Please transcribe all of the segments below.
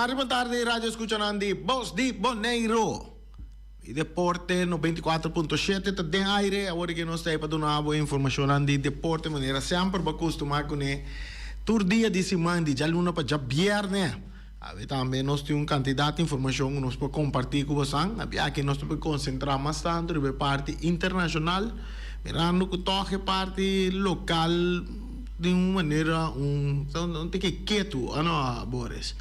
Bon tardi, bon tardi, radio escuchanan di Bos di Boneiro. Y Deporte 94.7 ta den aire. Awor cu nos ta pa duna bo informacionnan di deporte manera semper bo a custuma cune tur dia di siman di djaluna pa djabierne. Awe tambe nos tin un cantidad di informacion cu nos por comparti cu bosan. Abia aki nos ta por concentra mas tanto riba e parti internacional, mirando cu toch e parti local di un manera un un tiki ketu, ano Boris?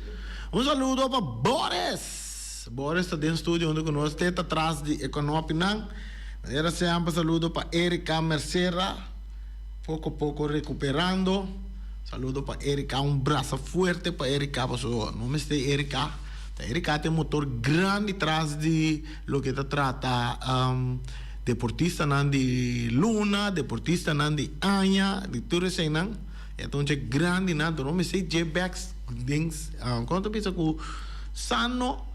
Un saludo pa Boris! Boris ta den studio hunto cu nos, te ta tras di e konopinan. Manera semper saludo pa Erika Mercera. Poco poco recuperando. Saludo pa Erika, un brasa fuerte pa Erika paso no mester Erika. Ta Erika ta e motor grandi tras di loke ta trata deportistanan di luna, deportistanan di aña, di tur eseinan. E ta un dje grandinan, no mester dje bek den, kon ta bisa ku sano,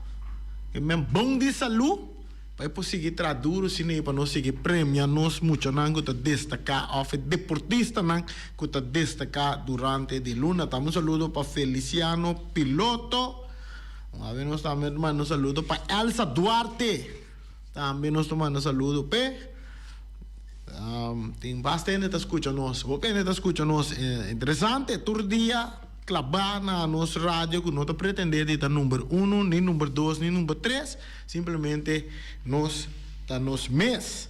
e men bon di salu. Pa e por sigui traha duru asina i pa nos sigui premia nos muchanan ku ta destaká òf e deportistanan ku ta destaká durante di luna. Tambe un saludo pa Feliciano Piloto. Un awe nos tambe ta manda un saludo pa Elsa Duarte. Tambe nos ta manda saludo p'e. Tin basta hende ta skucha nos. Hopi hende ta skucha nos. Interesante, tur dia. Klabá na nos radio ku no ta pretendé di ta number uno, ni number dos, ni number tres, simplemente nos ta nos mes.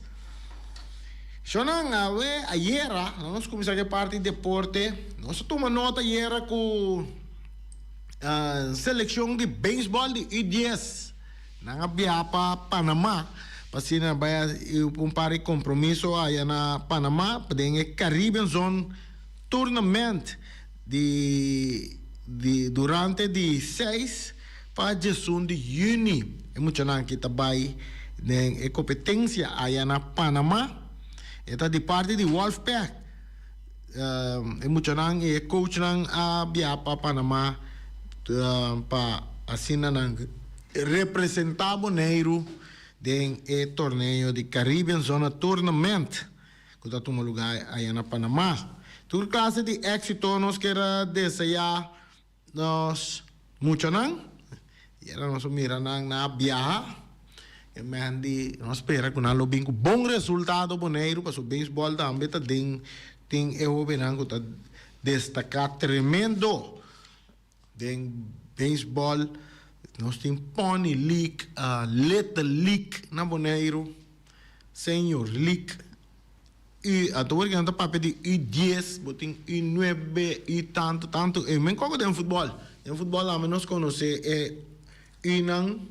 Shonnan, awe ayera, nos kuminsá ku e parti deporte, nos a tuma nota ayera ku selekshon di beisbòl di U dies nan a biaha pa Panamá pa asina bai a un par di kompromiso aya na Panamá den e Caribbean Zone Tournament. Di di durante di seis pa diesun di yüni e muchanan aki ta bai den e kompetensia aya na Panama. E ta di parti di Wolfpack. E muchanan i e coachnan a bia pa Panama pa asina nan representá Boneiru den e torneo di Caribbean Zona Tournament. Ku ta tuma lugá aya na Panamá. Tur klase di éksito nos kier a deseá nos muchanan. I era nos a mira nan na biaha. E men di nos spera ku nan lo bin ku bon resultado Boneiru pasobra beisbòl tambe ta den tin e hóbennan ku ta destaká tremendo. Den beisbòl nos tin Pony League, Little League na Boneiru, Senior League, U, a tur nan ta papia di U dies, bo tin U nuebe, U tantu, tantu, e men koko den futbòl. Den futbòl tambe nos konosé e Unan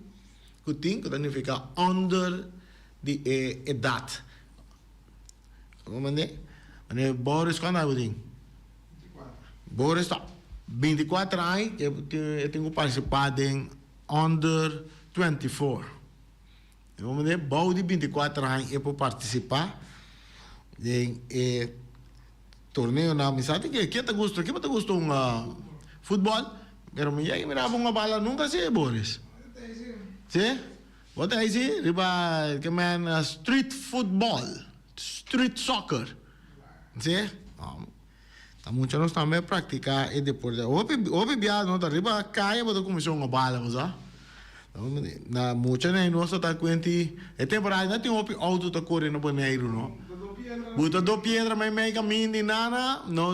ku tin, ku ta nifiká under di e edat. Bo mande? Mane Boris kuantu aña bo tin? Boris ta bintikuater aña e tin ku partisipá den under 24. Bo mande? Bou di bintikuater aña e por partisipá den e torneonan. Mi sa tin ke ke ta gusta, ke bo ta gusta un futbòl? Pero mi yega mira bo un bala nunka si Boris. Si? Bo ta haci riba ke men street football, street soccer, si? Ta mucha nos tambe a practica e deporte. Hopi hopi bia no ta riba caya bo ta cuminsa hunga bala bo sa. Na mucha na nos ta ta cuenti e temporada no tin hopi auto ta core na Boneiru no. Bo ta do piedra mei mei caminda y nada no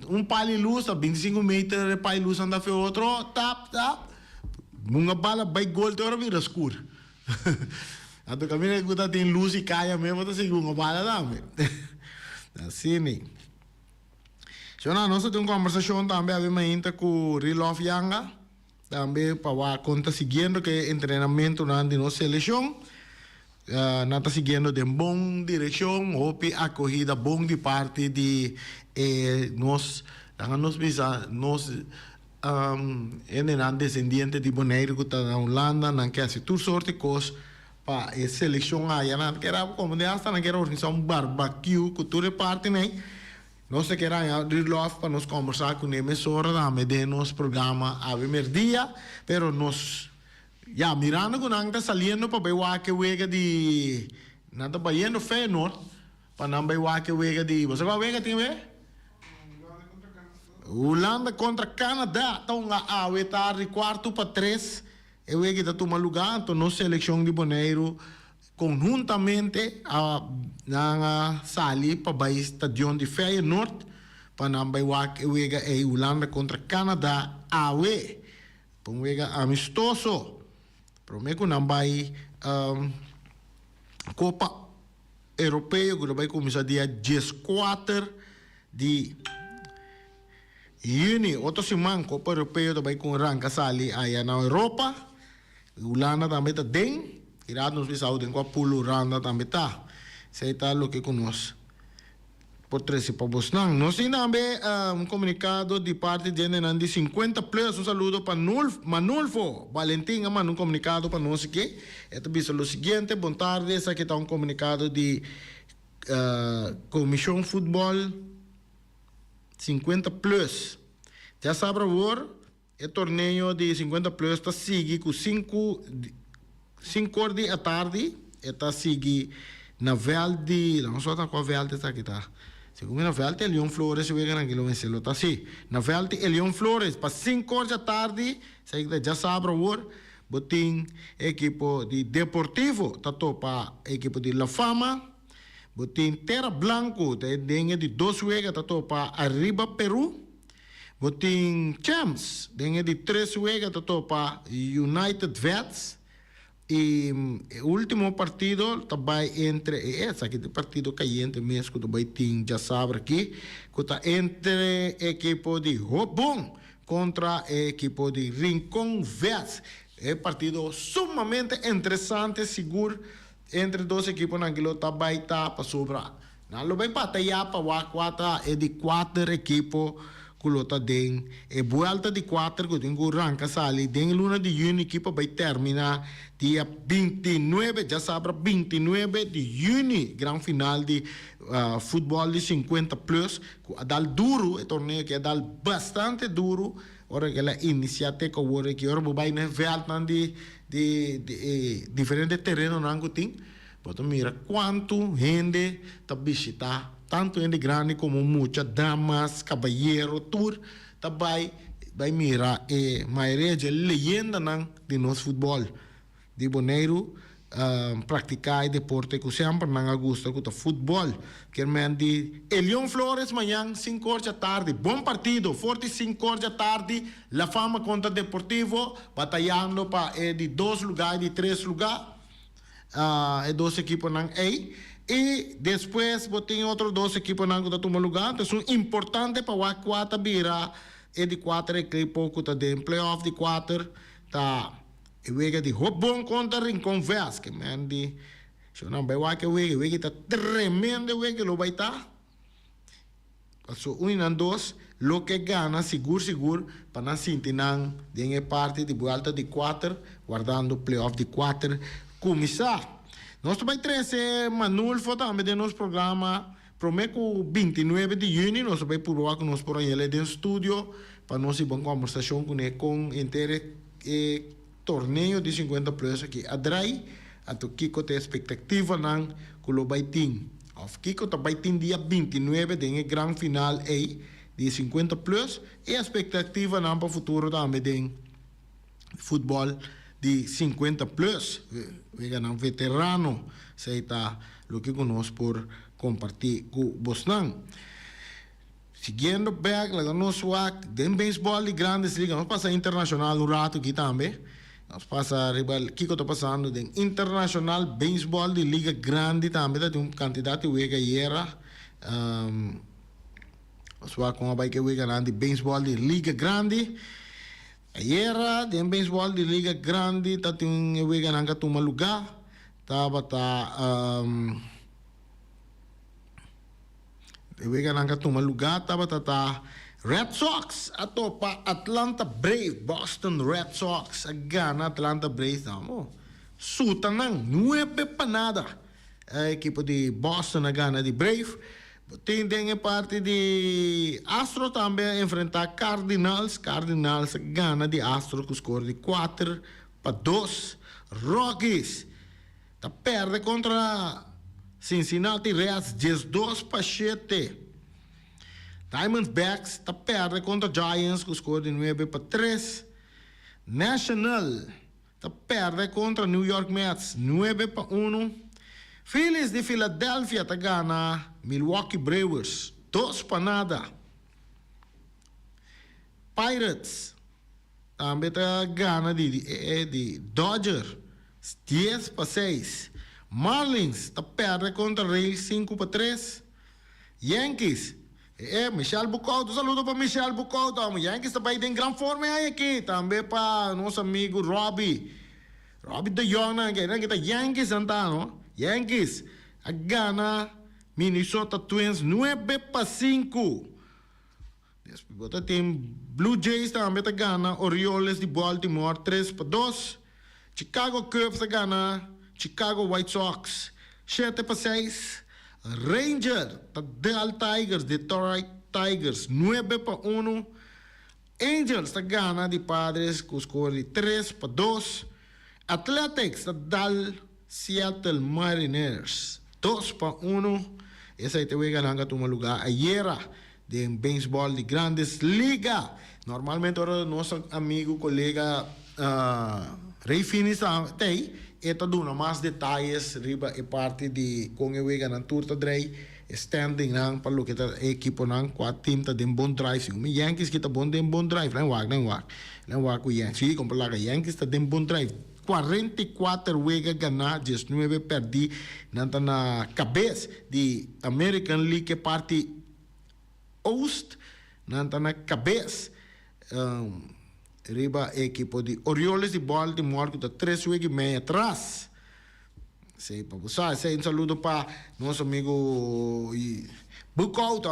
un pali luz ta 25 meter e pali luz anda fe otro tap tap. Bunga bala bai gol te ora bira skur. Anto kaminda ku ta tin lus i kaya mes bo ta sigui bunga bala tambe. Asina. Shona, nos ta tin un kombersashon tambe awe mainta ku Rilof Yanga, tambe pa wak kon ta siguiendo ku e entrenamentunan di nos selekshon. Nan ta siguiendo den bon direkshon, hopi akohida bon di parti di e nos, laga nos bisa nos Hendenan desendiente di Boneiru ku ta na Hulanda, nan ke hasi tur sorti kos pa e selekshon aya. Nan kier a komo hasta nan kier a organisá un barbakiu ku tur e partinan. Nos ta kier haña Rudolf pa nos kombersá kuné mesora tambe den nos programa Awe Merdia. Pero nos ya mirando ku nan ta saliendo pa bai wak e wega di nan ta bayendo Feyenoord pa nan bai wak e wega di bo sa kua wega tin we? Hulanda kontra Canada ta hunga awe tardi kuartu pa tres. E wega ta tuma lugá, anto nos selekshon di Boneiru konhuntamente a nan a sali pa bai stadion di Feyenoord pa nan bai wak e wega ei Hulanda kontra Canada awe. Ta un wega amistoso promé ku nan bai Kopa Europeo ku ta bai kuminsá dia dieskuater di Yüni. Otro siman Kopa Europeo ta bai ku ranka sali aya na Europa. Hulanda tambe ta den. I rato nos bisa den kua pul Hulanda tambe ta. Esei ta loke ku nos por trese pa bosnan. Nos tin tambe un komunikado di parti di hendenan di sinkuenta plus. Un saludo pa Nulf, Manulfo Valentin a manda un komunikado pa nos aki. E ta bisa lo siguiente, Bon tardi, esaki ta un komunikado di Komishon Futbòl 50 Plus. Djasabra awor E torneo di 50 plus ta sigui ku sinku sinkor di atardi e ta sigui na vèlt di laga nos wak kua vèlt esaki ta segun mi na vèlt di Elion Flores si weganan aki lo mester lo ta si na vèlt di Elion Flores pa sinkor di atardi esaki ta djasabra awor bo tin e ekipo di Deportivo ta topa e ekipo di La Fama bo tin Tera Blanco ta e den e di dos wega ta topa Arriba Peru. Bo tin Champs den e di tres wega ta topa United Vets y e ultimo partido ta bay entre e esaki ta e partido cayente mes cu ta bay tin djasabra aki cu ta entre e ekipo di Hopbon contra e ekipo di Rincon Vets. E partido sumamente interesante sigur entre dos ekiponan aki lo ta bay ta pasobra Nan lo bai batayá pa wak kua ta e di kuater ekipo ku lo ta den e buelta di kuater ku tin ku ranka sali den luna di yüni ki pa bai terminá dia 29, djasabra 29 di yüni, gran final di futbòl di 50 plus ku a dal duru, e torneo aki a dal bastante duru ora ku el a inisiá te ku awor aki ora bo bai na e vèltnan di di e diferente terenonan ku tin. Bo ta mira kuantu hende ta bishitá, tantu hende grandi komo mucha, damas, kabayero, tur ta bai bai mira e mayoria dje leyendanan di nos futbòl di Boneiru praktiká e deporte ku semper nan a gusta ku ta futbòl. Kier men di Elion Flores mañan sinku or dja tardi. Bon partido, for di sinku or dja tardi La Fama kontra Deportivo batayando pa e di dos lugá i di tres lugá. E dos ekiponan ei. I despues bo tin otro dos ekiponan ku ta tuma lugá. Entonces un importante pa wak kua ta bira e di kuater ekipo ku ta den playoff di kuater ta e wega di Hopbon kontra Rincon Vest. Ke men di si nan bai wak e wega, e wega ta tremendo e wega lo bai ta. Paso un i nan dos lo ke gana sigur sigur pa nan sinti nan den e parti di buelta di kuater wardando playoff di kuater kuminsá. Nos ta bai trese Manulfo tambe den nos programa prome ku 29 di yüni nos ta bai purba ku nos por hañ'el den studio pa nos hiba un kombersashon kuné kon henter e torneo di 50 plus aki a drai, anto kiko ta e espektativanan ku lo bai tin òf kiko ta bai tin dia 29 den e gran final ei di 50 plus i espektativanan pa futuro tambe den futbòl di 50 plus, weganan veterano, esei ta loke ku nos por kompartí ku bosnan. Siguiendo bek, laga nos wak den beisbòl di Grandes Ligas. Nos pasa internashonal un ratu aki tambe. Nos pasa riba kiko ta pasando den internashonal beisbòl di Liga Grandi tambe. Ta tin un kantidat di wega ayera. Nos wak kon a bai ku e weganan di beisbòl di Liga Grandi. Ayera den beisbòl di Liga Grandi ta tin e weganan ku a tuma lugá. Tabata. E weganan ku a tuma lugá tabata ta Red Sox a topa Atlanta Braves. Boston Red Sox a gana Atlanta Braves. Nan suta nan nuebe pa nada. E ekipo di Boston a gana di Brave. Bo tin den e parti di Astros tambe a enfrentá Cardinals. Cardinals a gana di Astros ku skor di 4-2. Rockies Ta perde kontra Cincinnati Reds 12-7. Diamondbacks ta perde kontra Giants ku skor di 9-3. National ta perde kontra New York Mets 9-1. Phillies di Philadelphia ta gana Milwaukee Brewers 2-0. Pirates tambe ta gana di di Dodger 10-6. Marlins ta perde kontra Rays 5-3. Yankees, e Michel Buckout, un saludo pa Michel Buckout, amo. Yankees ta bai den gran forma e aña aki. Tambe pa nos amigu Robbie, Robbie de Jong nan, ke nan ta Yankees nan ta, no? Yankees a gana Minnesota Twins 9-5. Despues bo ta tin Blue Jays tambe ta gana Orioles di Baltimore 3-2. Chicago Cubs ta gana Chicago White Sox 7-6. Ranger ta dal Tigers, Detroit Tigers 9-1. Angels ta gana di Padres ku skor di 3-2. Athletics ta dal Seattle Mariners 2-1. Esei ta e weganan ku a tuma lugá ayera den beisbòl di Grandes Liga. Normalmente ora nos amigu kolega Ray Finis ta ei, e ta duna mas detayes riba e parti di kon e weganan tur ta drei, e standingnan pa loke ta e ekiponan, kua tim ta den bon drive. Segun mi Yankees ki ta bon den bon drive. Len wak, len wak, len wak ku Yankees. Si, kon por laga Yankees ta den bon drive. 44 wega ganá, 19 pèrdí. Nan ta na kabes di American League e parti Oost. Nan ta na kabes riba e ekipo di Orioles di Baltimore ku ta tres wega i mei atras. Esei pa bo sa. Esei un saludo pa nos amigu Boekhout.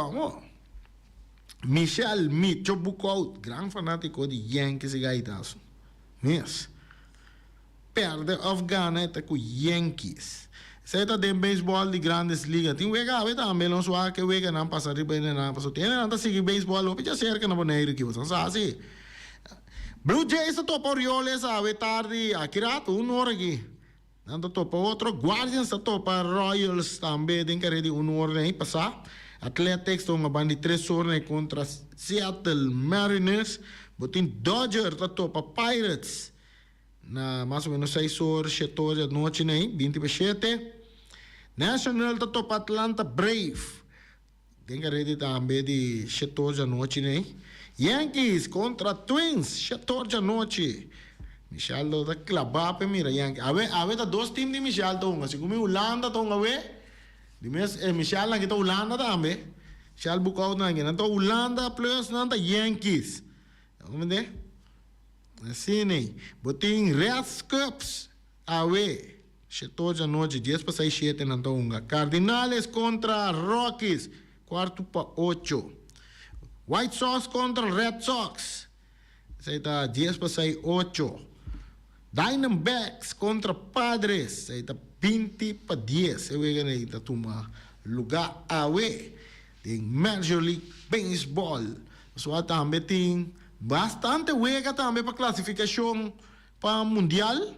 Michel Micho Boekhout, gran fanátiko di Yankees i Gaitazo. Mes. Perde of gana e ta ku Yankees. Esei ta den beisbòl di Grandes Liga. Tin wega awe tambe, nos wak e weganan pasa riba hendenan pasobra tin hendenan ta sigui beisbòl hopi djaserka na Boneiru aki, boso sa si. Blue Jays ta topa Orioles awe tardi aki rato, un ora aki. Nan ta topa otro. Guardians ta topa Royals tambe den kare di un ora nei pasá. Athletics ta hunga banda di tres ora nei kontra Seattle Mariners. Bo tin Dodger ta topa Pirates na mas o menos seis or, shete or di anochi nei, 6:40. National ta topa Atlanta Brave den kare di tambe di shete or di anochi nei. Yankees kontra Twins, shete or di anochi. Michel lo ta klabá pa e mira Yankees. Awe, awe ta dos team di Michel ta hunga. Segun mi Hulanda ta hunga awe. Di mes e Michel nan ki ta Hulanda tambe. Michel Boekhout nan ki nan ta Hulanda plus nan ta Yankees. Comprende? Asina ei. Bo tin Reds Cubs awe. Shete or di anochi, dies pa seis shete nan ta hunga. Cardinales kontra Rockies, 7:45. White Sox kontra Red Sox. Esei ta 7:50. Diamondbacks kontra Padres. Esei ta 9:40. E wega ei ta tuma lugá awe den Major League Baseball. Pasobra tambe tin bastante wega tambe pa klasifikashon pa Mundial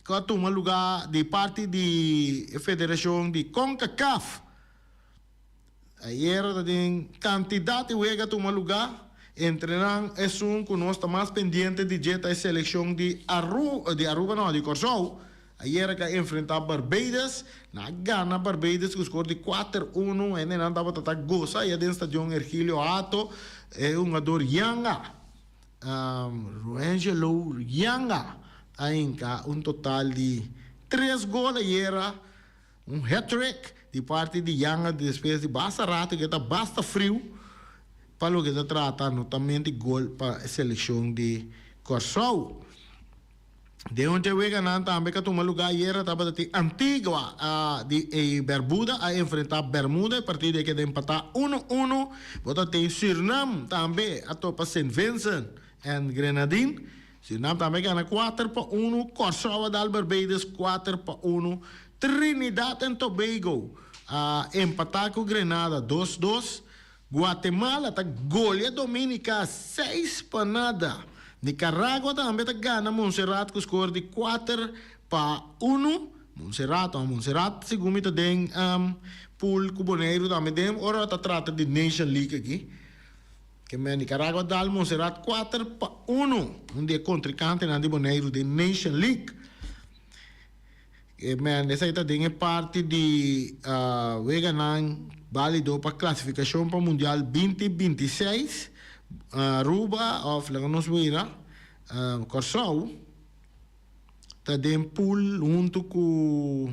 ku a tuma lugá di parti di e federashon di Concacaf. Ayera ta tin kantidat di wega a tuma lugá, entre nan esun ku nos ta mas pendiente di dje ta e selekshon di Aruba, di Aruba no, di Kòrsou. Ayera ku a enfrentá Barbados, nan a gana Barbados ku skor di 4-1, hendenan tabata ta gosa aya den stadion Ergilio Hato, e hungador Yanga, Roangelo Yanga a hinka un total di tres gol ayera. Un hat-trick di parti di Yanga despues di basta rato ke ta basta friu pa loke ta trata anotamente gol pa e selekshon di Kòrsou. Den un dje weganan tambe ku a tuma lugá ayera tabata tin Antigua di e Berbuda a enfrentá Bermuda e partido e keda empatá 1-1. Bo ta tin Sürnam tambe a topa Sint Vincent en Grenadine. Surinam tambe gana 4-1, Kòrsou a dal Barbados 4-1, Trinidad and Tobago a empatá ku Grenada 2-2, Guatemala ta golia Dominica 6-0, Nicaragua tambe ta gana Montserrat ku skor di 4-1, Montserrat, oh Montserrat segun mi ta den pool ku Boneiru tambe den ora ta trata di Nation League aki. Ke men Nicaragua dal Montserrat 4-1, un di e kontrinkantenan di Boneiru den Nation League. Ke men esei ta den e parti di weganan bálido pa klasifikashon pa Mundial 2026. Aruba òf laga nos mira Kòrsou ta den pool huntu ku.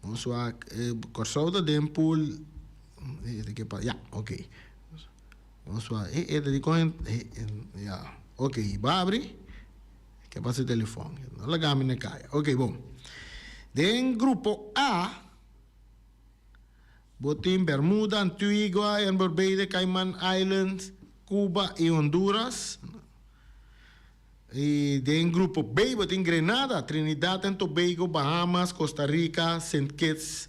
Nos wak Kòrsou ta den pool ya ok nos wak e e ta dikon ya ok bo abri ke pasa e telefòn no laga mi na kaya ok bon den grupo A bo tin Bermuda, Antigua en Barbados, Cayman Islands, Cuba i Honduras. I den grupo B bo tin Grenada, Trinidad and Tobago, Bahamas, Costa Rica, Saint Kitts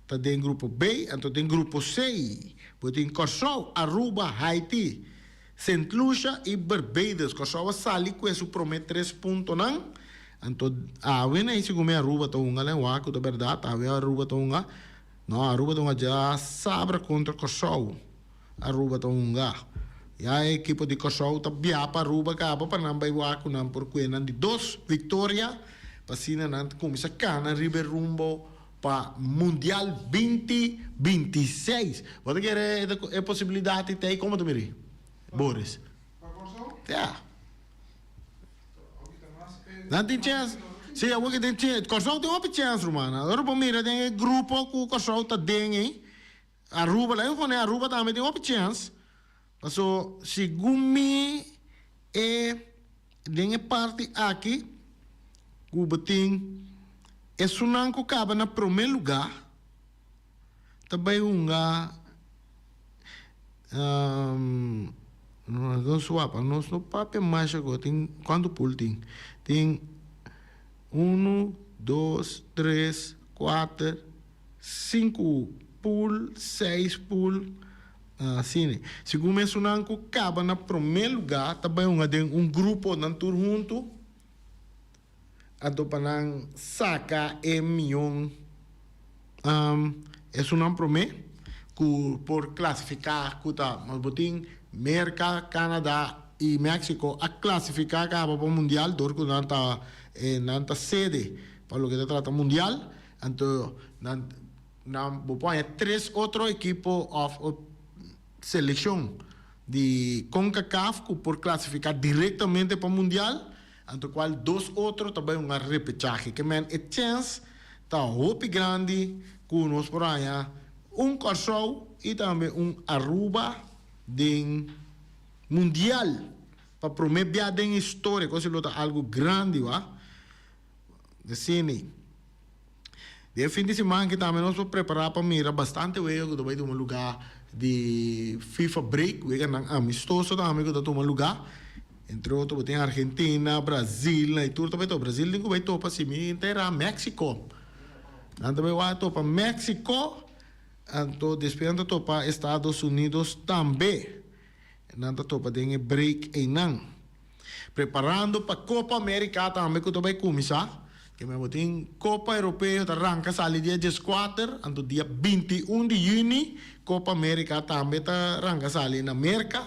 ta den grupo B. Anto den grupo C bo tin Kòrsou, Aruba, Haiti, Saint Lucia i Barbados. Kòrsou a sali ku e su promé tres puntonan. Anto awe na segun mi Aruba ta hunga len wak ku ta bèrdat awe Aruba ta hunga. No Aruba ta hunga djasabra kontra Kòrsou. Aruba ta hunga. Ya e ekipo di Kòrsou ta bia pa Aruba kaba pa nan bai wak ku nan por kue nan di dos viktoria pa asina nan ta kuminsá kana riba e rumbo pa Mundial 2026. Bo ta kere e posibilidat ei ta ei? Komo ta mira, Boris? Pa Kòrsou? Ya. Nan tin chèns. Sí, awor ke tin chèns. Kòrsou tin hopi chèns, ruman. Ora bo mira den e grupo ku Kòrsou ta den ei. Aruba, laga pone Aruba tambe tin hopi chèns, paso segun mi e den e parti aki ku bo tin esunnan ku kaba na promé lugá ta bai hunga nos wak nos no papia masha ku tin kuantu pool tin tin unu dos tres kuater. Sinku pool, seis pool, asina. Segun esunnan ku kaba na promé lugá ta bai hunga den un grupo nan tur huntu, anto pa nan saka e mion esunnan promé ku por klasifiká ku ta mas bo tin Merka, Kanada i Meksiko a klasifiká kaba pa mundial dor ku nan ta nan ta sede pa loke ta trata mundial. Anto nan nan bo por haña tres otro ekipo òf selekshon di Concacaf ku por klasifiká direktamente pa mundial, anto kual dos otro ta bai hunga repechahe. Ke men e chèns ta hopi grandi ku nos por haña un Kòrsou i tambe un Aruba den mundial pa promé bia den historia, kos lo ta algu grandi wak. Asina. Den fin di siman aki tambe nos por prepará pa mira bastante wega ku ta bai tuma lugá di FIFA break, weganan amistoso tambe ku ta tuma lugá. Entre otro bo tin Argentina, Brazil, nan e tur ta bai topa. Brazil tin ku bai topa si mi ta erá Mexico. Nan ta bai wak topa Mexico, anto despues nan ta topa Estados Unidos tambe. Nan ta topa den e break einan. Preparando pa Copa America tambe cu ta bay cuminsa. Ke men bo tin Copa Europeo ta ranca sali dia 14, anto dia 21 di juni Copa America tambe ta ranca sali na Merca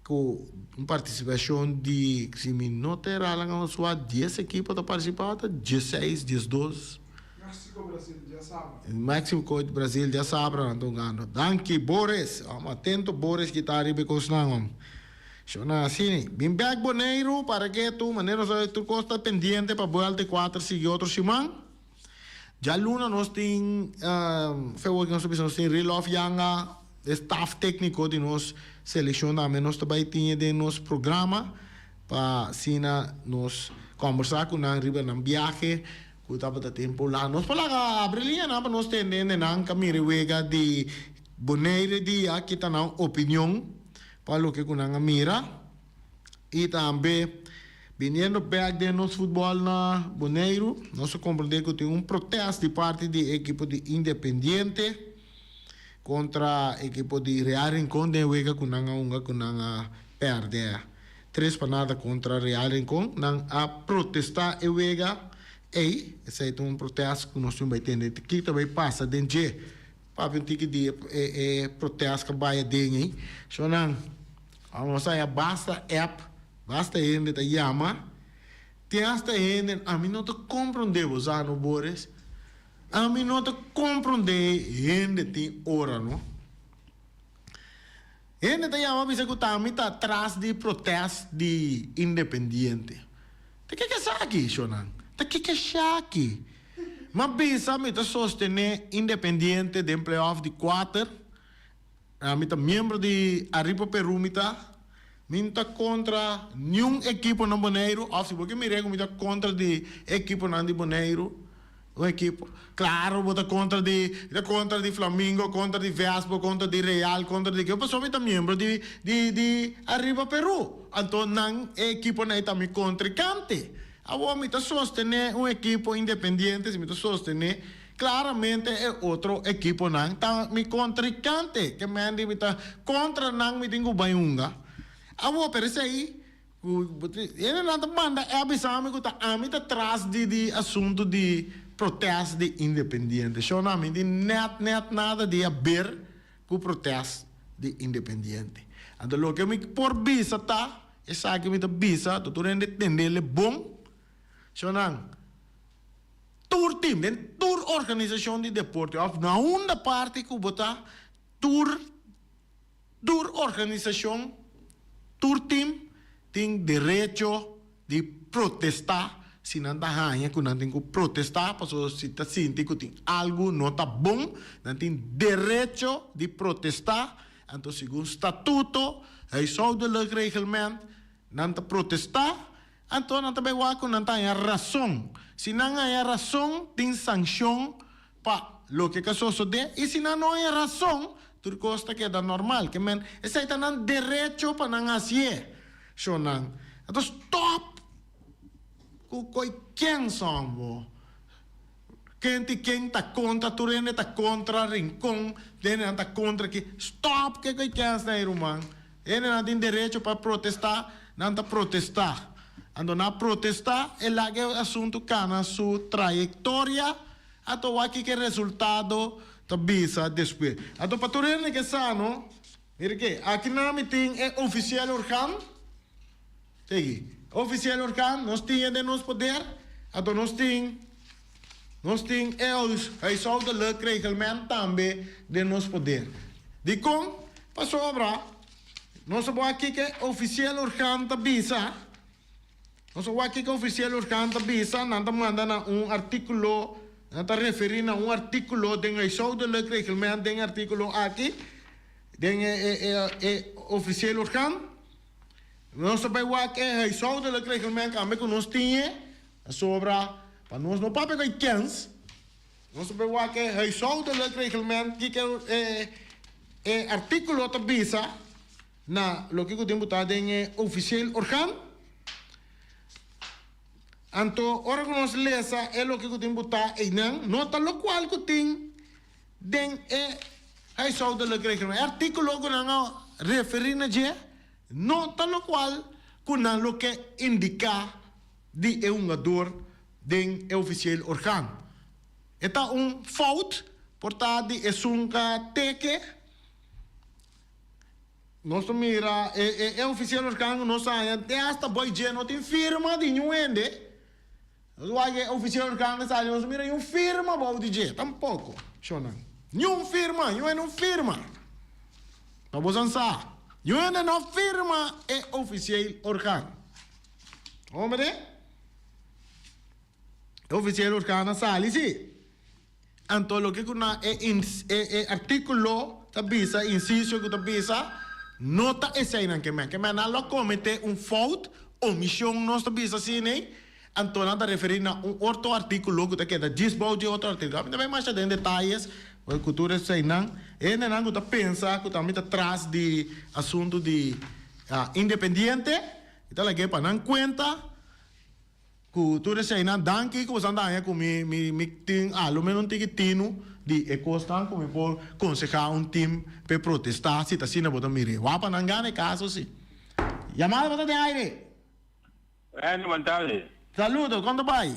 cu un participacion di, si mi no ta era laga nos wak, dies ekipo ta participa ta 16, 12. Mexico Brasil djasabra. Mexico Brasil djasabra nan ta hungando. Danki Boris. Atento Boris ki ta riba e cosnan hom. Shona asina. Bin bek Boneiru para ke tu manera nos a tur kos ta pendiente pa buelta e kuater sigui otro siman. Djaluna nos tin fe wor nos ta bisa nos tin Rilov Yanga e staf tekniko di nos selekshon tambe nos ta bai tin e den nos programa pa asina nos kombersa ku nan riba nan biahe ku tabata tempu la. Nos por laga abri liñanan pa nos tende hendenan ka mira e wega di Bonaire dia kita nan opinion. Pa loke ku nan a mira i tambe biniendo bek den nos futbòl na Boneiru, nos a komprendé ku tin un protest di parti di e ekipo di Independiente kontra ekipo di Real Rincon den wega ku nan a hunga ku nan a pèrdè 3-0 kontra Real Rincon. Nan a protestá e wega ei, esei ta un protest ku nos tin bai tende kiko ta bai pasa den dje. Papia un tiki di e e protest ku bai aden ei. Shownan, nos a haya basta app, basta hende ta yama. Tin hasta hende, ami no ta komprondé bo sa no Boris. Ami no ta komprondé hende tin ora no. Hende ta yama bisa ku ta ami ta tras di protest di Independiente. Ta kiko esaki, shownan? Ta kiko esaki? M'a bisa mi ta sostené Independiente den playoff di kuater. Mi ta miembro di Ariba Peru mi ta. Mi no ta kontra niun ekipo na Boneiru òf si bo ke mir'é ku mi ta kontra di ekiponan di Boneiru, un ekipo. Klaro bo ta kontra di, mi ta kontra di Flamingo, kontra di Vespo, kontra di Real, kontra di ke pasobra mi ta miembro di di di Ariba Peru. Anto nan e ekiponan ei ta mi kontrinkante. Awor mi ta sostené un ekipo independiente, si mi ta sostené klaramente e otro ekiponan ta mi kontrinkante, ke men di mi ta kontra nan mi tin ku bai hunga. Awor pero esei ku hendenan ta manda e a bisa mi ku ta ami ta tras di di asuntu di protest di independiente. Shona mi tin nèt nèt nada di haber ku protest di independiente. Anto loke mi por bisa ta. Esaki mi ta bisa, ta tur hende tendele bon. Shonnan, tur team, den tur organisashon di deporte òf na unda parti ku bo ta, tur tur organisashon, tur team tin derecho di protestá si nan ta haña ku nan tin ku protestá pasobra si ta sinti ku tin algu no ta bon, nan tin derecho di protestá. Anto segun statuto, huishoudelijk reglement, nan ta protestá, anto nan ta bai wak ku nan ta haña rason. Si nan haña rason, tin sankshon pa loke ka sosodé, i si nan no haña rason, tur kos ta keda normal. Ke men, esei ta nan derecho pa nan hasié, shonnan. Anto stòp ku koi kenson bo. Ken ti ken ta kontra tur hende ta kontra Rincon hendenan ta kontra ki stop ke koe kens nan e ruman hendenan tin derecho pa protesta nan ta protesta anto nan a protesta e laga e asunto kana su trayectoria anto wak kiko e resultado ta bisa despues anto pa tur hende ke sa no mira ke aki nan mi tin e oficial organ. Sigui. Oficial orgaan, nos tin e den nos poder, anto nos tin nos tin e huishoudelijk reglement tambe den nos poder. Dikon? Pasobra nos a wak kiko e oficial orgaan ta bisa, nos a wak kiko e oficial orgaan ta bisa, nan ta manda na un artíkulo, nan ta referí na un artíkulo den huishoudelijk reglement, den e artíkulo aki, den e e e oficial orgaan. Nos ta bai wak e huishoudelijk reglement kambe ku nos tin e pasobra pa nos no papia ku e kens. Nos ta bai wak e huishoudelijk reglement kiko e e artikulo ta bisa na loke ku tin ku ta den e ofisieel orgaan. Anto ora ku nos lesa e loke ku tin ku ta einan no ta lokual ku tin Den e huishoudelijk reglement, e artíkulo ku nan a referí na dje no ta lokual ku nan lo ke indiká di e hungador den e ofisieel orgaan. E ta un fout por ta di esun ka teke. Nos ta mira e e ofisieel orgaan ku nos haña te asta boy dje no tin firma di niun hende. Nos wak e oficial organo sali nos mira niun firma bou di dje tampoco shownan niun firma niun hende no firma pa bosan sa niun hende no firma e oficial organo hombre e oficial organo a sali si anto loke ku na e e articulo ta bisa inciso ku ta bisa no ta eseinan ke men ke men nan lo a comete un fout omision nos ta bisa asina. Anto nan ta referí na un otro artíkulo ku ta keda djis bou dje otro artíkulo. Ami ta bai masha den detayes ku tur eseinan. E hendenan ku ta pensa ku ta mi ta tras di asuntu di Independiente, mi ta lag'é pa nan kuenta ku tur eseinan. Danki ku boso a daña ku mi mi mi tin a lo menos un tiki tinu di e kosnan ku mi por konsehá un tim p'e protestá si ta asina bo ta mir'é. Wak pa nan gana e kaso si. Yamada bo ta den aire. Bueno, buena tarde. Saludos, kon ta bai?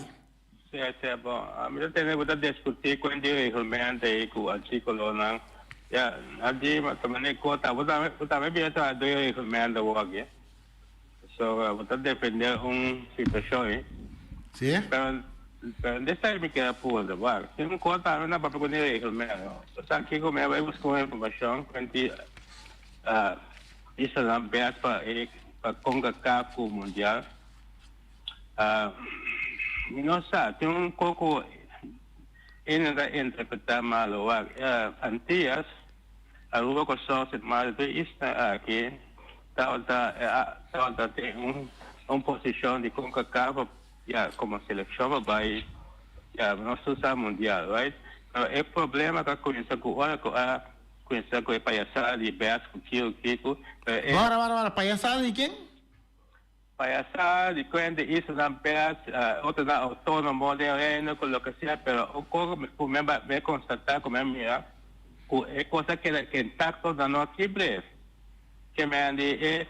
Sí, sí, bon. Mi ta tende bo ta diskutí ku di reglamento ei ku artíkulonan. Ya, adi ta manera ku ta bo tambe bo tambe bira traha den reglamento awor aki. So bo ta defendé un situashon ei. Sí. Pero pero desei mi keda puntra, wak, si un kos tambe na papia ku di reglamento. Bo sa kiko mi a bai buska un informashon ku di islanan bes pa e pa Concacaf ku mundial. Mi no sa, tin un koko ene ta interpretá malo. Wak, Antillas, Aruba, Kòrsou, Sint Maarten, tur isla aki tabata tabata den un un posishon di Concacaf ya komo selekshon pa bai ya nos tur sa mundial, right? Pero e problema ta kuminsá ku ora ku a kuminsá ku e payasada di bes ku kiko kiko, pero e. Wara, wara, wara, payasada di ken? Payasá di kuenta islanan pers, otronan outónomo den Reino ku loke sea, pero un kos ku mi a konstatá, ku mi a mira, ku e kos a keda intakto na no kibre. Ke men di e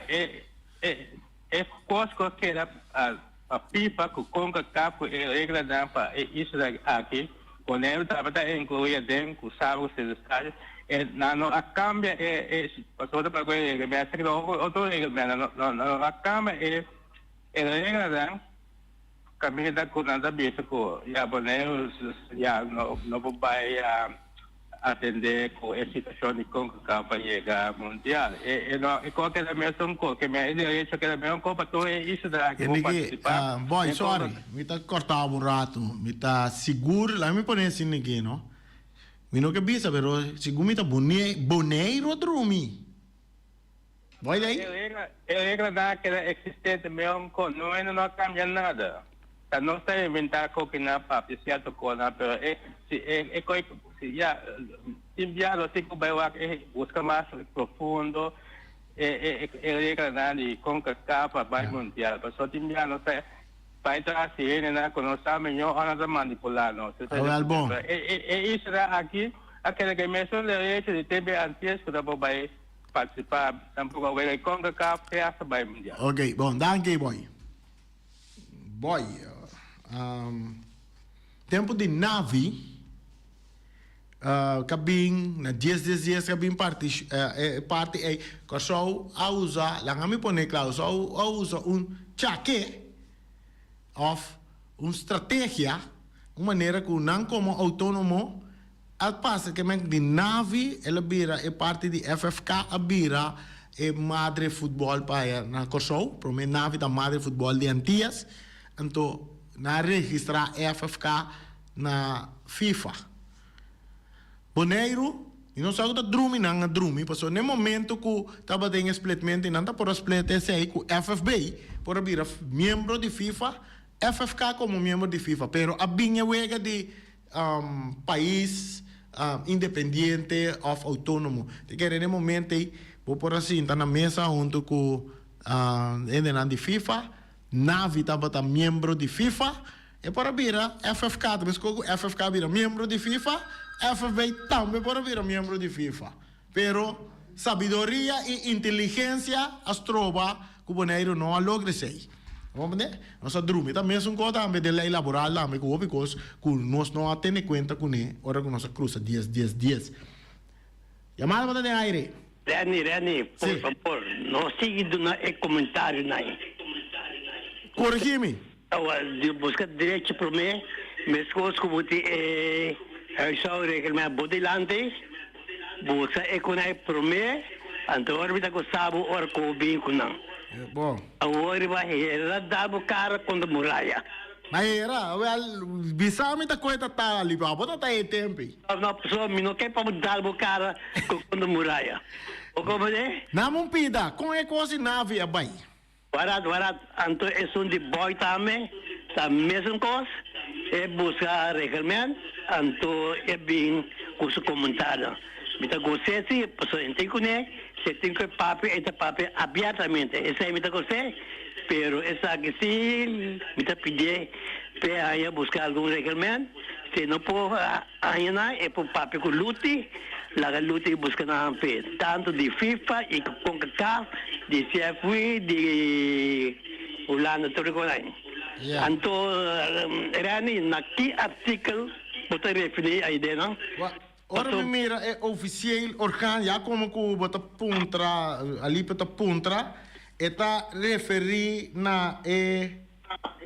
e e kos ku a keda pa FIFA ku Concacaf ku e reglanan pa e isla aki, Boneiru tabata inkluí aden ku Saba ku Sint-Eustatius, e nan no a kambia e e pasobra ta ku e reglamento esaki ta otro reglamento nan no no a kambia e e reglanan kaminda ku nan ta bisa ku ya Boneiru ya no no por bai atendé ku e situashon di Concacaf pa yega mundial. E e no e kos keda mesun kos ke e derecho keda mesun kos pa tur e islanan aki por partisipá Boy, den sorry, Concacaf. mi ta kòrta bo un ratu. Mi ta sigur, laga mi pone asina aki no. Mi no ke bisa pero sigur mi ta Bone Boneiru a drumi. Boy dei. E regla e reglanan a keda eksistente mesun kos no hende no a kambia nada. Ta nos ta inventá kokinan papia sierto kosnan pero e si e e koi si ya tin bia lo tin ku bai wak e buska mas profundo e e e reglanan di Concacaf pa bai mundial pasobra tin bia nos ta bai tras di hendenan ku no sa miñó ora nan ta manipulá nos. Awel bon. E e e isla aki a keda ku e mesun derecho di tin bia antes ku ta por bai partisipá tampoko a wega di Concacaf te hasta bai mundial. Ok bon danki boy. Boy, tempu di Navi ka bin na dies dies dies ka bin parti e parti ei Kòrsou a usa laga mi pone kla Kòrsou a usa un chake òf un strategia un manera ku nan komo outónomo a pasa ke men di Navi el a bira e parti di FFK a bira e madre futbòl pa aya na Kòrsou promé Navi ta madre futbòl di Antias anto nan a registrá FFK na FIFA Boneiru mi no sa ku ta drumi nan a drumi pasobra na e momento ku tabatin e splitment nan ta por a split esei ku FFB por a bira miembro di FIFA FFK komo miembro di FIFA pero a bin e wega di pais independiente of autonomo. Te kere den momento ei bo por a sinta na mesa hunto ku hendenan di FIFA, Navi tabata miembro di FIFA, e por a bira FFK, ta meskos ku FFK a bira miembro di FIFA, FFB tambe por a bira miembro di FIFA. Pero sabiduria i inteligensia a stroba ku Boneiru no a logra esei. Bo comprende? Nos a drumi. Ta mesun kos tambe den lei laboral tambe ku hopi kos ku nos no a tene kuenta kuné ora ku nos a krusa dies dies dies. Yamada bo ta den aire. Renny, Renny, por Sí. fabor, no sigui duna e comentarionan. Corregí mi. Awor, di busca derecho prome, mescos cu bo tin e huishoudreglement bo dilanti, busca e cu nan prome, anto ora mi ta gosa bo ora cu bo bin cu nan. Bon. Awor riba hera da bo cara contra muraya. Ma hera, wel, bisa mi ta koe ta ta Alibaba ta ta e tempi. No, no, pasobra mi no ke pa bo dal bo cara contra muraya. Bo comprende? Nam un pida, con e cos di Navi a bay? Warat, warat, anto esun di boy tambe ta mesun kos, e buska regelment, anto e bin ku su komentario. Mi ta gos'é si, pasobra e tin kuné, si e tin ku e papia, e ta papia abiertamente, esei mi ta gos'é, pero esaki si mi ta pidié p'e haña buska algun regelment, si e no por haña nan, e por papia ku Luti, laga Luti buska nan p'e, tantu di FIFA i Concacaf, di CFW, di Hulanda, tur e kos ai. Anto Reni na ki artikel bo ta referi aide nan? Ora mi mira e ofisieel orgaan ya komo ku bo ta puntra, Alipio ta puntra, e ta referí na e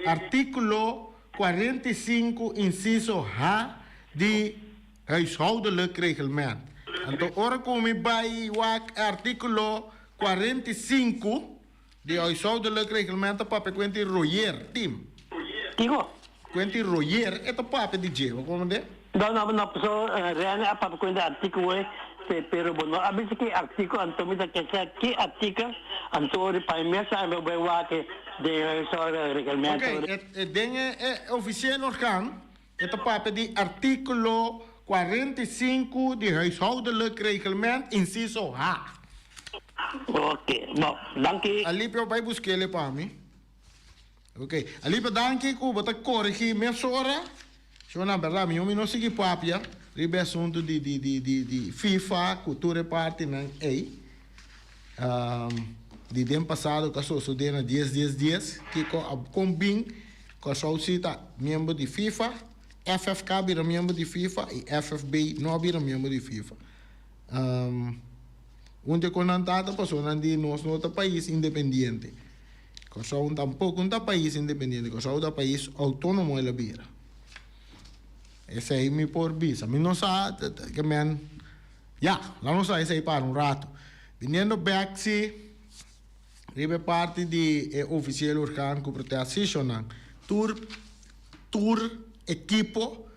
artíkulo 45 insiso H di Huishoudelijk Reglement. Anto ora ku mi bai wak e artíkulo 45 di Huishoudelijk Reglement ta papia kuenti royer, tim. Kiko? Kuenti royer e ta papia di dje, bo komprende? No, no, no, paso Rene a papia kuenti artíkulo ei, pero bo no a bisa ki artíkulo, anto mi ta ke sa ki artíkel, anto ora pa mi mes sa mi bai wak den Huishoudelijk Reglement. Oké, e den e ofisieel orgaan E ta papia di artíkulo 45 di Huishoudelijk Reglement, insiso H. Oké, bon, danki. Alipio bai busk'el pa mi. Oké, Alipio danki ku bo ta korigí mesora. Shona, bèrdat mi mi no sigui papia riba e asuntu di di di di di FIFA ku tur e partinan ei. Di den pasado ku a sosodé na dies dies dies, kiko a kon bin Kòrsou si ta miembro di FIFA, FFK a bira miembro di FIFA i FFB no a bira miembro di FIFA. Un di e konan ta ta pasobra nan di nos no ta pais independiente. Kòrsou tampoko no ta pais independiente, Kòrsou ta pais outónomo el a bira. Esei mi por bisa. Mi no sa ke men. Ya, la nos a esei para un rato. Biniendo bek si riba e parti di e ofisiel orgaan ku protesishonnan, tur tur ekipo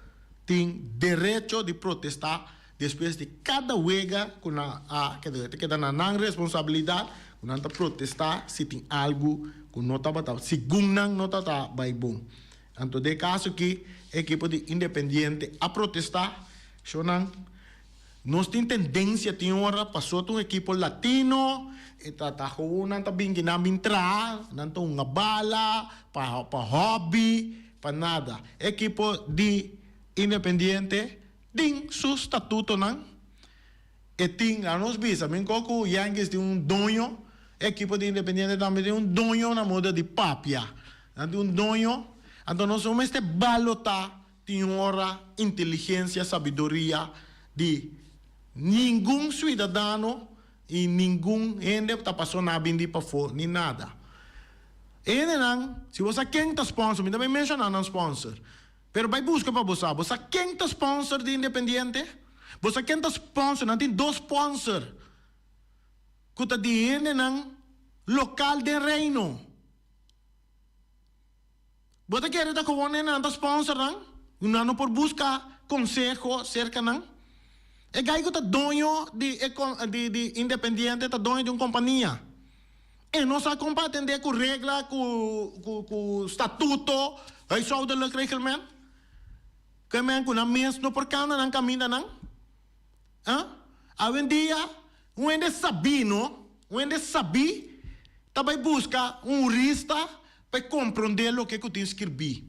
tin derecho di protestá despues di kada wega ku nan a keda. Ta keda na nan responsabilidat ku nan ta protestá si tin algu ku no tabata segun nan no tabata bai bon. Anto den e kaso aki e ekipo di Independiente a protestá, shownan. Nos tin tendencia tin ora paso ta un ekipo latino e ta ta gewoon nan ta bin ki nan bin traha nan ta hunga bala pa pa hobby pa nada. E ekipo di Independiente tin su statutonan e tin a nos bisa mi ko ku Yankees tin un doño e ekipo di Independiente tambe tin un doño na moda di papia nan tin un doño anto nos no mester balota Tin ora inteligencia, sabiduria di ningun ciudadano y ningun hende ta paso na bindi pafo ni nada. E hendenan, si bo sa ken ta sponsor, mi ta bay menciona nan sponsor, pero bay busca pa bo sa, bo sa ken ta sponsor di Independiente? Bo sa ken ta sponsor? Nan tin dos sponsor cu ta di hendenan local den Reino. Bo ta kere ta kowon e nan ta sponsor nan? Nan no por buska konseho serka nan? E gai ku ta doño di e di di Independiente ta doño di un kompania. E no sa kon pa atendé ku regla ku ku ku statuto, huishoudelijk reglement. Ke men ku nan mes no por kana nan kaminda nan? Ah? Awendia un hende sabí no, un hende sabí ta bai buska un hurista pa e komprondé loke ku tin skirbí,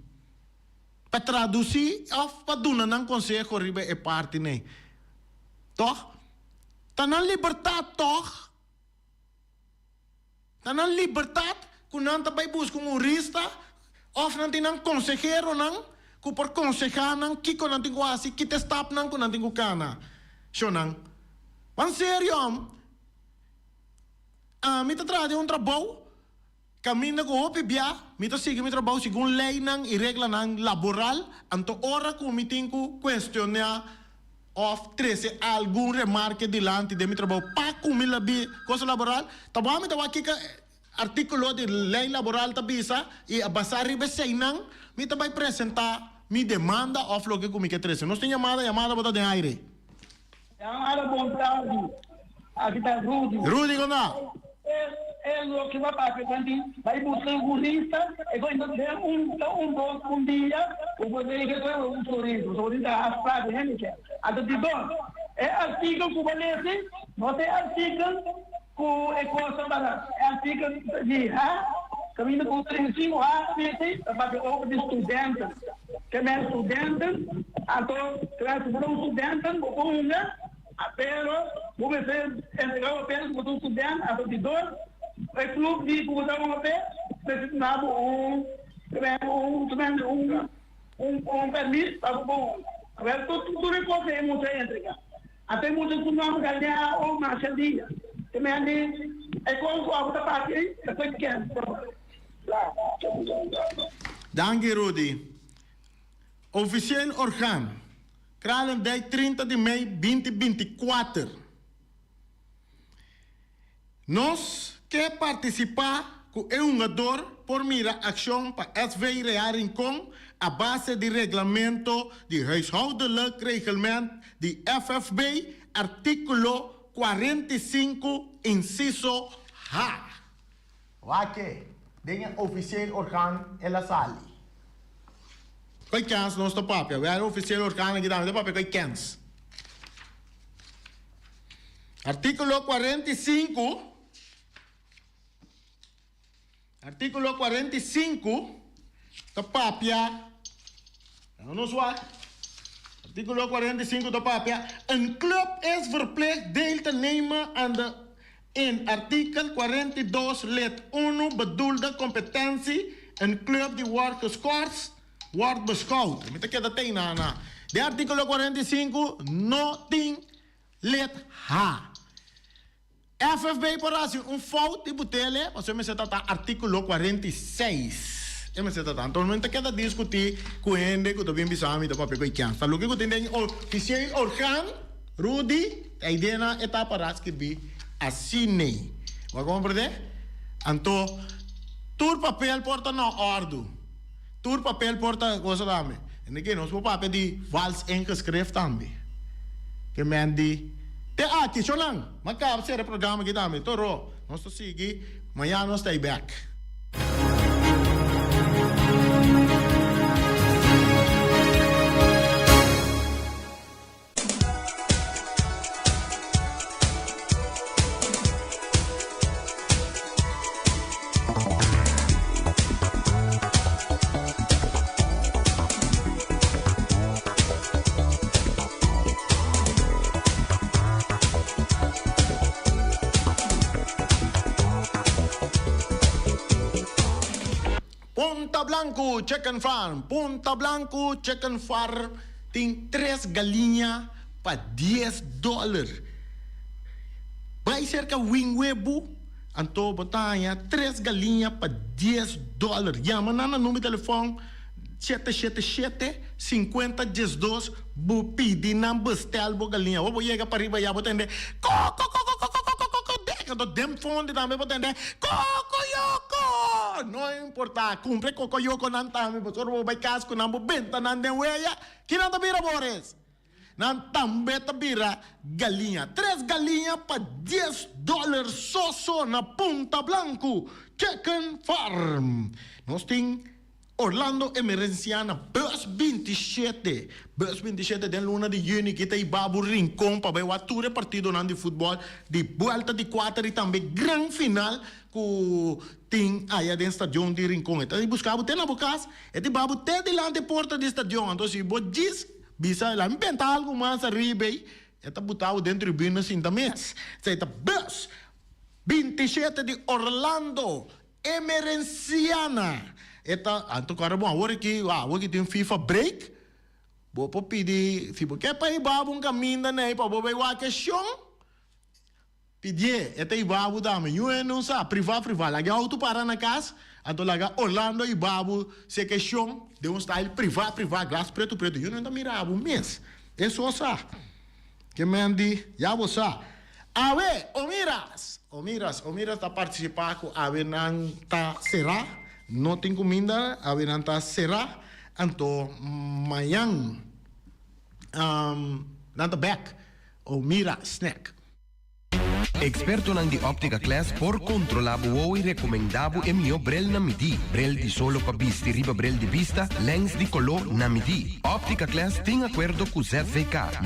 pa tradusí òf pa duna nan konseho riba e parti nei. Tòg? Ta nan libertat tòg? Ta nan libertat ku nan ta bai buska un hurista òf nan tin nan konseheronan ku por konsehá nan kiko nan tin ku hasi, ki ta e stapnan ku nan tin ku kana. Shonnan, Ban serio, ami ta traha den un trabou kaminda ku hopi bia mi ta sigui mi trabou segun leinan i reglanan laboral, anto ora ku mi tin ku kuestioná Of trece algun remarke dilanti den mi trabou pa cu mi labi cosa laboral? Ta bo ami ta wak kiko articulo di ley laboral ta bisa y a basa riba eseynan mi ta bay presenta mi demanda of loke cu mi ke trece. Nos tin yamada, yamada bo ta den aire. Yamada bon tardi, aki ta Rudy. Rudy con ta? E loke bo a papia ta di bai buska un hurista e koe no den un ta un dos un dia bo por regla koe un turismo so bo tin ta haci plaka hende ke anto di dos e artikel ku bo lesi no ta e artikel ku e kos ta para e artikel di ha kaminda ku 35 ha mester ta papia over di studenten ke men studenten anto klas bo ta un studenten bo por hunga. Pero, bo mester entregá bo apenas ku bo ta un student, anto di dos, e club di ku bo ta hunga p'e mester duna bo un. Un un un un pèrmit pa bo Awèl tur tur e kos ei mucha entrega. Anto e mucha su nòmber galiña o masha dia. Te men di e kos ku abo ta papia ei ta koe kèns. Danki Rudy. Ofisieel orgaan, Kralendijk 30 di mei 2024. Nos ke partisipá ku e hungador por mira akshon pa SV Real Rincon a base di reglamento di Huishoudelijk Reglement di FFB artíkulo 45 insiso H. Wak den e ofisieel orgaan el a sali. Koe kens nos ta papia? Wèl ofisieel orgaan aki tambe ta papia koe kens. Artíkulo 45 Artíkulo 45 ta papia, nos wak. Artíkulo 45 ta papia, Een club is verplicht deel te nemen aan de in artikel 42 lid 1 bedoelde competentie. Een club die wordt geschorst, wordt beschouwd. Mi ta keda tei na na. Den artíkulo 45 no tin lid H. FFB por hasi un fout di butele, pasobra e mester ta ta artíkulo 46. E mester ta ta. Anto mi ta keda diskutí ku hende ku ta bin bisa mi ta papia ku e kèns. Ta loke ku tin den ofisieel orgaan, Rudy, ta idea nan e ta para skirbí asinei. Bo a komprendé? Anto tur papel por ta na òrdu. Tur papel por ta cosa tambe. En ke nos por papia di vals ingeschrift tambe. Ke men di te aki shonan. Ma kaba sera e programa aki tambe. Toro nos ta sigui mañana nos ta ei bek. Punta Blanco Chicken Farm Punta Blanco Chicken Farm tin tres galiña pa dies dòler. Bai serka Wingwebu anto bo ta haña tres galiña pa dies dòler. Yama nan na number di telefòn shete shete shete sinkuenta diesdos bo pidi nan bestel bo galiña. Ora bo yega pariba ya bo tende kokokokokokokokoko dek anto den fondi tambe bo tende kokoyoko. No importa, kumpra e kokoyokonan tambe pasobra bo bai kas ku nan bo benta nan den weya, kinan ta bira Boris? Nan tambe ta bira galiña. Tres galiña pa dies dòler so so na Punta Blanku Chicken Farm. Nos tin Orlando Emerenciana bus 27. Bus 27 den luna di yüni ki ta hiba bo Rincon pa bai wak tur e partidonan di futbòl di buelta di kuater i tambe gran final ku tin aya den stadion di Rincon. E ta buska bo te na bo kas, e ta hiba bo te dilanti e porta di stadion. Anto si bo djis Bisa el a inventa algu mas ariba ei, e ta buta bo den tribuna sinta mes. Esei ta bus 27 di Orlando Emerenciana. E ta, anto kòrda bon, awor aki, awor ki tin FIFA break, bo por pidi, si bo ke pa hiba bo un kaminda na ei pa bo bai wak e shon, Pidié, e ta hiba bo tambe. Yu hende no sa, privá privá. Laga e outo para na kas, anto laga Orlando hiba bo sekeshon den un style privá privá, glas pretu pretu. Yu no ta mira bo mes. E so sa. Ke men di, ya bo sa. Awe, Omiras! Omiras, Omiras ta partisipá ku awe nan ta será, no tin kuminda, awe nan ta será, anto mañan nan ta bèk. Omira Snack. Ekspertonan di Optica Class por kontrolá bo wowo i rekomendá bo e mihó brel na midí. Brel di solo pa bisti riba brel di bista, lèns di koló na midí. Optica Class tin akuerdo ku ZVK.